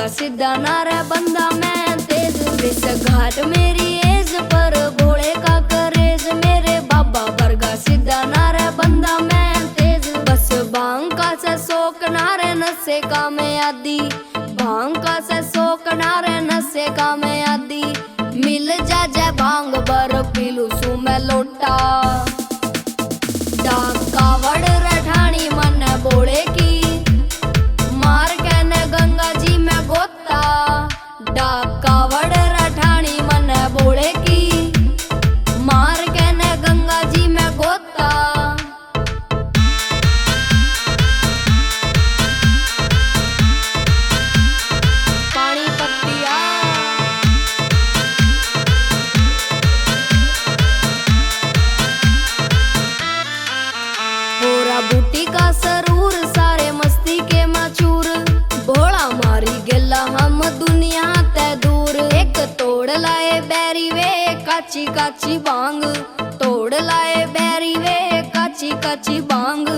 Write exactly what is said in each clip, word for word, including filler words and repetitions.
सीधा ना रे बंदा मैं तेज, इस घाट मेरी एज पर भोले का करेज। मेरे बाबा वर्गा सीधा ना रे बंदा मैं तेज। बस भांग का से शौक ना रे, नशे का मैं आदी। भांग का से शौक ना रे, नशे का मैं आदी। मिल जा जय भांग बर, पी लूं सू मैं लोटा। डाक कावड़ रठानी मन्ने भोले की, मार के ने गंगा जी में गोता। डाक कावड़ रठानी मन्ने भोले की, मार के ने गंगा जी में गोता। पानी पत्तिया। होरा बूटी का सरूर, सारे मस्ती के माचूर। भोला मारी गेला हम दुनिया ते दूर। एक तोड़ लाए बैरी वे काची काची भांग, तोड़ लाए बैरी वे काची काची भांग।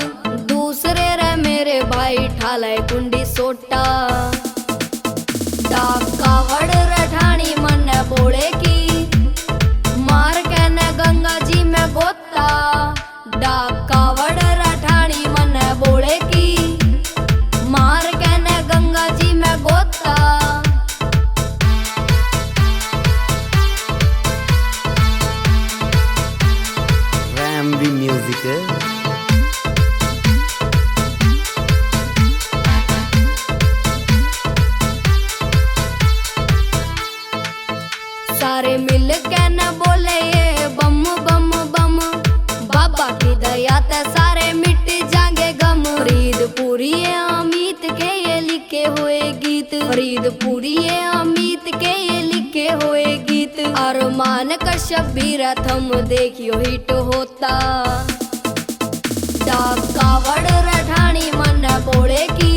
दूसरे रे मेरे भाई ठाले कुंडी सोटा। डाक कावड़ रठानी मन्ने भोले की, मार के ने गंगा जी में गोता। डाक कावड़ रठानी मन्ने भोले की, मार के ने गंगा जी में गोता। रैम भी म्यूजिक। सारे मिल के न बोले ये बम बम बम। बाबा की दया ते सारे मिट जाएंगे गम। फरीदपुरी अमित के ये लिखे हुए गीत। फरीदपुरी अमित के ये लिखे हुए गीत। अरमान कश्यप भी रथम देखियो हिट होता। डाक कावड़ रठानी मन्ने भोले की।